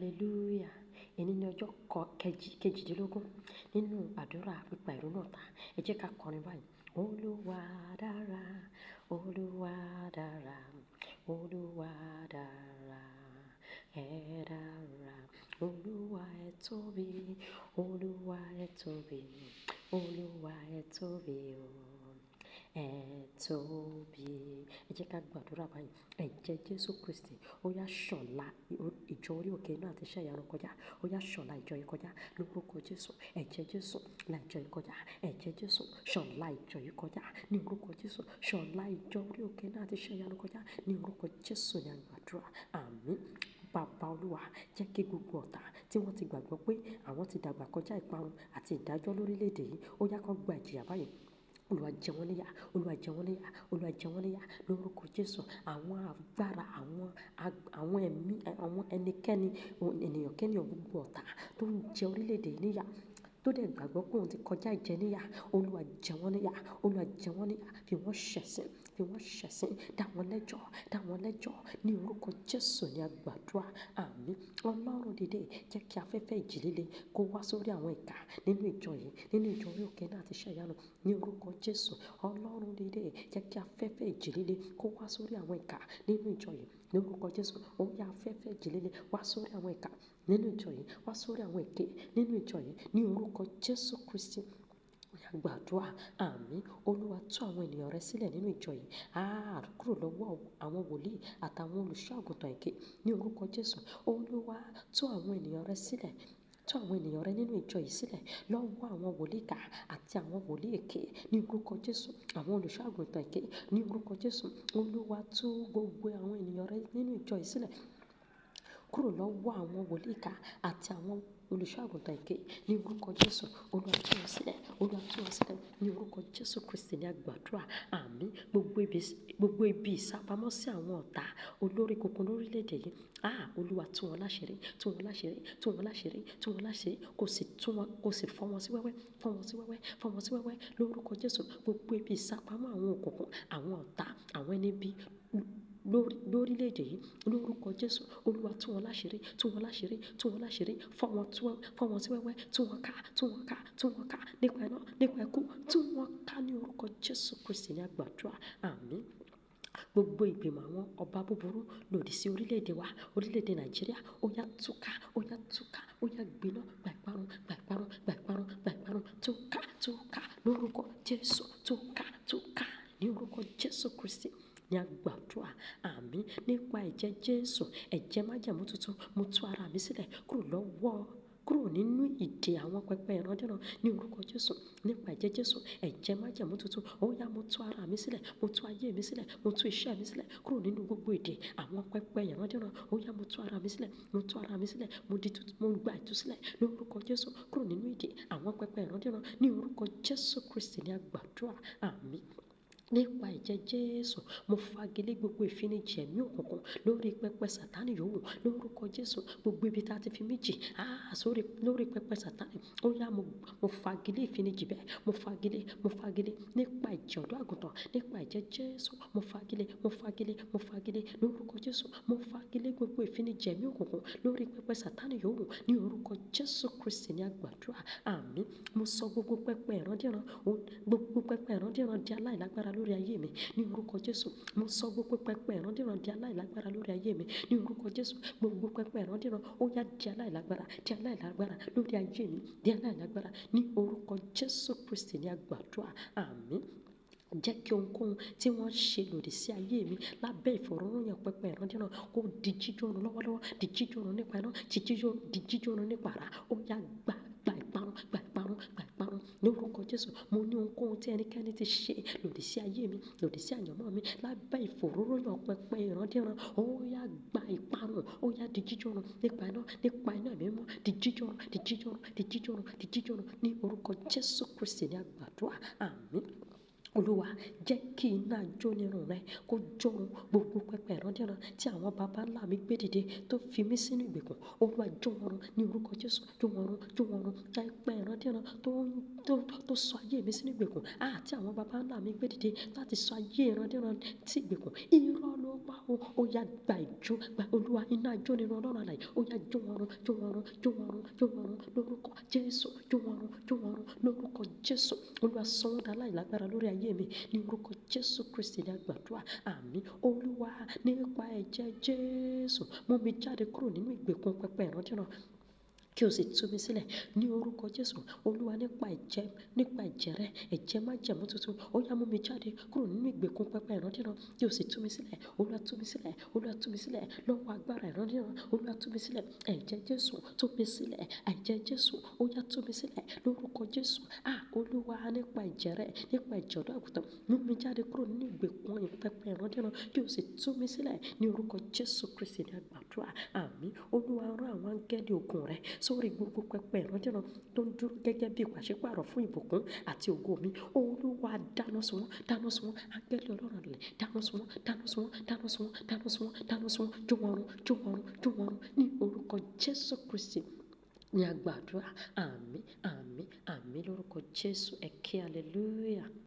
Hallelujah. Èní ní ọjọ́ kejìdínlógún nínú àdúrà pípa ìrunú ọ̀tá. Ẹ jẹ́ ká kọrin báyìí. Olúwa dára, Olúwa dára, Olúwa dára, ẹ dára. Olúwa ẹ tóbi, Olúwa ẹ tóbi, Olúwa ẹ tóbi o. Ẹ tóbi. Ẹ jẹ́ ká gbàdúrà báyìí. Ẹ̀jẹ̀ Jésù Kristi, ó yá ṣọ̀la ìjọ orí òkè náà àti iṣẹ́ ìyanu kọjá. Ó yá ṣọ̀la ìjọ yìí kọjá lórúkọ Jésù. Ẹ̀jẹ̀ Jésù la ìjọ yìí kọjá. Ẹ̀jẹ̀ Jésù ṣọ̀la ìjọ yìí kọjá ní orúkọ Jésù. Ṣọ̀la ìjọ orí òkè náà àti iṣẹ́ ìyanu kọjá ní orúkọ Jésù ní a gbàdúrà. Àmín. Bàbá Olúwa, jẹ́ kí gbogbo ọ̀tá tí wọ́n ti gbàgbọ́ pé àwọn ti dàgbà kọjá ìparun àti ìdájọ́ lórílẹ̀-èdè yìí, ó yá kó gba ìjìyà báyìí. Olúwa jẹ wọ́n níyà, Olúwa jẹ wọ́n níyà, Olúwa jẹ wọ́n níyà lórúkọ Jésù. Àwọn agbára, àwọn ẹ̀mí, àwọn ẹnikẹ́ni, ènìyàn kẹ́ni, gbogbo ọ̀tá tó ń jẹ orílẹ̀-èdè yìí níyà, tó dẹ̀ gbàgbọ́ pé òun ti kọjá ìjẹ níyà, Olúwa jẹ wọ́n níyà, Olúwa jẹ wọ́n níyà, fi wọ́n ṣẹ̀sín, fi wọ́n ṣẹ̀sín, dá wọn lẹ́jọ́, dá wọn lẹ́jọ́ ní orúkọ Jésù ní a gbàdúrà. Àmín. Ọlọ́run dìde, jẹ́ kí afẹ́fẹ́ ìjì líle kó wá sórí àwọn ìkà nínú ìjọ yìí, nínú ìjọ orí òkè náà àti iṣẹ́ ìyanu ní orúkọ Jésù. Ọlọ́run dìde, jẹ́ kí afẹ́fẹ́ ìjì líle kó wá sórí àwọn ìkà nínú ìjọ yìí ní orúkọ Jésù. Ó yá afẹ́fẹ́ ìjì líle wá sórí àwọn ìkà nínú ìjọ yìí, wá sórí àwọn èké nínú ìjọ yìí ní orúkọ Jésù Kristi. Gbàdúrà. Àmín. Olúwa tú àwọn ènìyàn rẹ sílẹ̀ nínú ìjọ yìí. Kúrò lọ́wọ́ àwọn wòlíì àtàwọn olùṣọ́ àgùntàn èké ní orúkọ Jésù. Olúwa tú àwọn ènìyàn rẹ sílẹ̀. Tú àwọn ènìyàn rẹ nínú ìjọ yìí sílẹ̀ lọ́wọ́ àwọn wòlíì ìkà àti àwọn wòlíì èké ní orúkọ Jésù. Àwọn olùṣọ́ àgùntàn èké ní orúkọ Jésù. Olúwa tú gbogbo àwọn ènìyàn rẹ nínú ìjọ yìí sílẹ̀ kúrò lọ́wọ́ àwọn wòlíì ìkà àti àwọn olùṣọ́ àgùntàn èké ní orúkọ Jésù. Olúwa tú wọn sílẹ̀, Olúwa tú wọn sílẹ̀ ní orúkọ Jésù Kristi ní a gbàdúrà. Àmín. Gbogbo ibi ìsápamọ́ sí àwọn ọ̀tá olórí kunkun lórílẹ̀-èdè yìí. Olúwa tú wọn láṣìírí, tú wọn láṣìírí, tú wọn láṣìírí, tú wọn láṣìírí, kó sì tú wọn, kó sì fọ́ wọn sí wẹ́wẹ́, fọ́ wọn sí wẹ́wẹ́, fọ́ wọn sí wẹ́wẹ́ lórúkọ Jésù. Gbogbo ibi ìsápamọ́ àwọn òkùnkùn, àwọn ọ̀tá, àwọn ẹni bí lórílẹ̀-èdè yìí lórúkọ Jésù. Olúwa tú wọn láṣìírí, tú wọn láṣìírí, tú wọn láṣìírí, fọ́ wọn, tú wọn, fọ́ wọn sí wẹ́wẹ́, tú wọn ká, tú wọn ká, tú wọn ká nípa iná, nípa ikú, tú wọn ká ní orúkọ Jésù Kristi ní a gbàdúrà. Àmín. Gbogbo ìgbìmọ̀ àwọn ọba búburú lòdì sí orílẹ̀-èdè wa, orílẹ̀-èdè Nàìjíríà, ó yá túká, ó yá túká, ó yá gbiná, gba ìparun, gba ìparun, gba ìparun, gba ìparun, túká, túká lórúkọ Jésù, túká, túká ní orúkọ Jésù Kristi ní a gbàdúrà. Àmín. Nípa ẹ̀jẹ̀ Jésù, ẹ̀jẹ̀ májẹ̀mú tuntun, mo tú ara mi sílẹ̀ kúrò nínú ìdè àwọn pẹpẹ ìrandíran ní orúkọ Jésù. Nípa ẹ̀jẹ̀ Jésù, ẹ̀jẹ̀ májẹ̀mú tuntun, ó yá mo tú ara mi sílẹ̀, mo tú ayé mi sílẹ̀, mo tú iṣẹ́ mi sílẹ̀ kúrò nínú gbogbo ìdè àwọn pẹpẹ ìrandíran. Ó yá mo tú ara mi sílẹ̀, mo tú ara mi sílẹ̀, mo di tuntun, mo gba ìtúsílẹ̀ lórúkọ Jésù kúrò nínú ìdè àwọn pẹpẹ ìrandíran ní orúkọ Jésù Kristi ní a gbàdúrà. Àmín. Nípa ẹ̀jẹ̀ Jésù, mo fagilé gbogbo ìfinijì ẹ̀mí òkùnkùn lórí pẹpẹ Sátánì yòówù lórúkọ Jésù. Gbogbo ibi tá a ti fi mí jì, sórí, lórí pẹpẹ Sátánì, ó yá mo fagilé ìfinijì bẹ́ẹ̀, mo fagilé, mo fagilé nípa ẹ̀jẹ̀ ọ̀dọ́ àgùntàn, nípa ẹ̀jẹ̀ Jésù, mo fagilé, mo fagilé, mo fagilé lórúkọ Jésù. Mo fagilé gbogbo ìfinijì ẹ̀mí òkùnkùn lórí pẹpẹ Sátánì yòówù ní orúkọ Jésù Kristi ní a gbàdúrà. Àmín. Mo sọ gbogbo pẹpẹ ìrandíran, gbogbo pẹpẹ ìrandíran di aláìlágbára lórí ayé mi ní orúkọ Jésù. Mo sọ gbogbo pẹpẹ ìrandíran di aláìlágbára lórí ayé mi ní orúkọ Jésù. Gbogbo pẹpẹ ìrandíran ó yá di aláìlágbára, di aláìlágbára lórí ayé mi, di aláìlágbára ní orúkọ Jésù Kristi ní a gbàdúrà. Àmín. Jẹ́ kí ohunkóhun tí wọ́n ṣe lòdì sí ayé mi lábẹ́ ìfọ̀rọ̀ròyìn pẹpẹ ìrandíran kó di jíjórun lọ́wọ́lọ́wọ́, di jíjórun nípa iná, di jíjórun nípa àrá. Ó yá gba ìparun, gba ìparun, gba ìparun ní orúkọ Jésù. Mo ní ohunkóhun tí ẹnikẹ́ni ti ṣe lòdì sí ayé mi, lòdì sí àyànmọ́ mi lábẹ́ ìfọ̀rọ̀ròyìn pẹpẹ ìrandíran, ó yá gba ìparun, ó yá di jíjórun nípa iná, nípa iná ẹ̀mí mímọ́, di jíjórun, di jíjórun, di jíjórun, di jíjórun ní orúkọ Jésù Kristi ní a gbàdúrà. Àmín. Olúwa, jẹ́ kí iná ajónirun rẹ kó jórun gbogbo pẹpẹ ìrandíran tí àwọn baba ńlá mi gbé dìde tó fi mí sínú ìgbèkùn. Olúwa, jó wọn run ní orúkọ Jésù. Jó wọn run, jó wọn run. Pẹpẹ ìrandíran tó sọ ayé mi sínú ìgbèkùn, àti àwọn baba ńlá mi gbé dìde láti sọ ayé ìrandíran sí ìgbèkùn. Irọ́ ló pa o. Ó yá, gba ìjó, gba Olúwa, iná ajónirun Ọlọ́run alààyè. Ó yá, jó wọn run, jó wọn run, jó wọn run, jó wọn run lórúkọ Jésù. Jó wọn run, jó wọn run lórúkọ Jésù. Olúwa, sọ wọ́n d'aláìlágbára lórí ayé mi ní orúkọ Jésù Kristi ní a gbàdúrà. Àmín. Olúwa, nípa ẹ̀jẹ̀ Jésù, mú mi jáde kúrò nínú ìgbèkùn pẹpẹ ìrandíran, kí o sì tú mi sílẹ̀ ní orúkọ Jésù. Olúwa, nípa ẹ̀jẹ̀ rẹ, ẹ̀jẹ̀ májẹ̀mú tuntun, ó yá, mú mi jáde kúrò nínú ìgbèkùn pẹpẹ ìrandíran, kí o sì tú mi sílẹ̀. Olúwa, tú mi sílẹ̀. Olúwa, tú mi sílẹ̀ lọ́wọ́ agbára ìrandíran. Olúwa, tú mi sílẹ̀. Ẹ̀jẹ̀ Jésù, tú mi sílẹ̀. Ẹ̀jẹ̀ Jésù, ó yá, tú mi sílẹ̀ lórúkọ Jésù. Ah, Olúwa, nípa ẹ̀jẹ̀ rẹ, nípa ẹ̀jẹ̀ ọ̀dọ́ àgùntàn, mú mi jáde kúrò nínú ìgbèkùn pẹpẹ ìrandíran, kí o sì tú mi sílẹ̀ ní orúkọ Jésù Kristi ní a gbàdúrà. Àmín. Olúwa, rán àwọn áńgẹ́lì ogun rẹ sórí gbogbo pẹpẹ ìrandíran tó ń dúró gẹ́gẹ́ bí ìpàṣípààrọ̀ fún ìbùkún àti ògo mi. Olúwa, dáná sun wọ́n, dáná sun wọ́n. Áńgẹ́lì Ọlọ́run alààyè, dáná sun wọ́n, dáná sun wọ́n, dáná sun wọ́n, dáná sun wọ́n, dáná sun wọ́n, jó wọn run, jó wọn run, jó wọn run ní orúkọ Jésù Kristi ní a gbàdúrà. Àmín, àmín, àmín lórúkọ Jésù. Ẹ ké hallelujah.